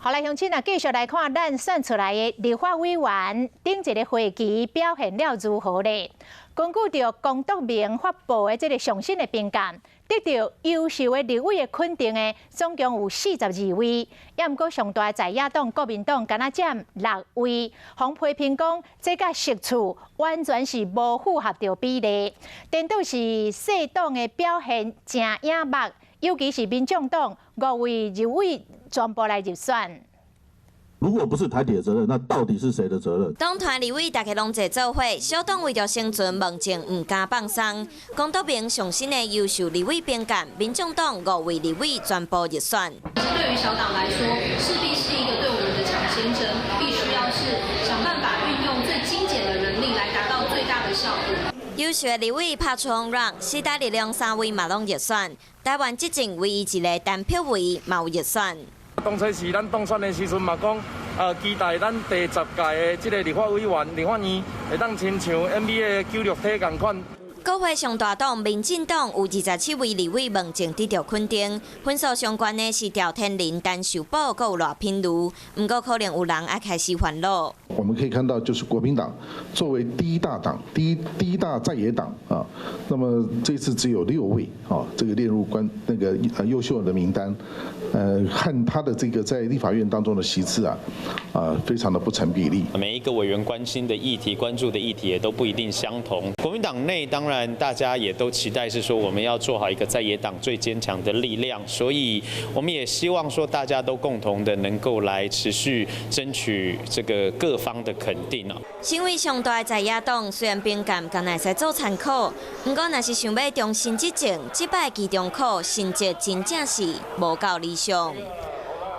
好來，鄉親啊，繼續來看咱選出來的立法委員，頂一个會期表現了如何咧？根據著公督盟發布的這个上新的評鑑，得著優秀的立委的肯定的，總共有42位，也毋過上大在野黨國民黨敢若佔六位，予批評講這佮席次完全是無符合著比例。顛倒是細黨的表現誠惹目，尤其是民眾黨五位立委全部來入選。如果不是台鐵的責任，那到底是誰的責任？黨團立委大家攏坐做伙，小黨為著生存，目前毋敢放鬆。公督盟上新的優秀立委評鑑，民眾黨五位立委全部入選。對於小黨來說，勢必是一個對我們的搶先針，必須要是想辦法運用最精簡的人力來達到最大的效果。優秀的立委拍出讓，時代力量三位嘛攏入選，台灣執政唯一一个單票位嘛有入選。當初時咱當選的時陣嘛講，期待咱第10屆的這个立法委員、立法院會當親像 NBA 的九六體仝款。國會上大黨民進黨有27位立委夢境得著肯定，分數上懸的是趙天麟、陳秀寶，閣有賴品妤。毋過可能有人愛開始煩惱。我們可以看到，就是國民黨作為第一大黨、第一大在野黨啊，那麼這次只有六位啊，這個列入關那個優秀的名單，和他的這個在立法院當中的席次啊，非常的不成比例。每一個委員關心的議題、關注的議題也都不一定相同。國民黨內當然大家也都期待是說我們要做好一個在野黨最堅強的力量，所以我們也希望說大家都共同的能夠來持續爭取這個各方的肯定啊。身為上大在野黨，雖然評鑑敢若會使做參考，毋過若是想欲重新執政，這擺期中考成績真正是無夠理想。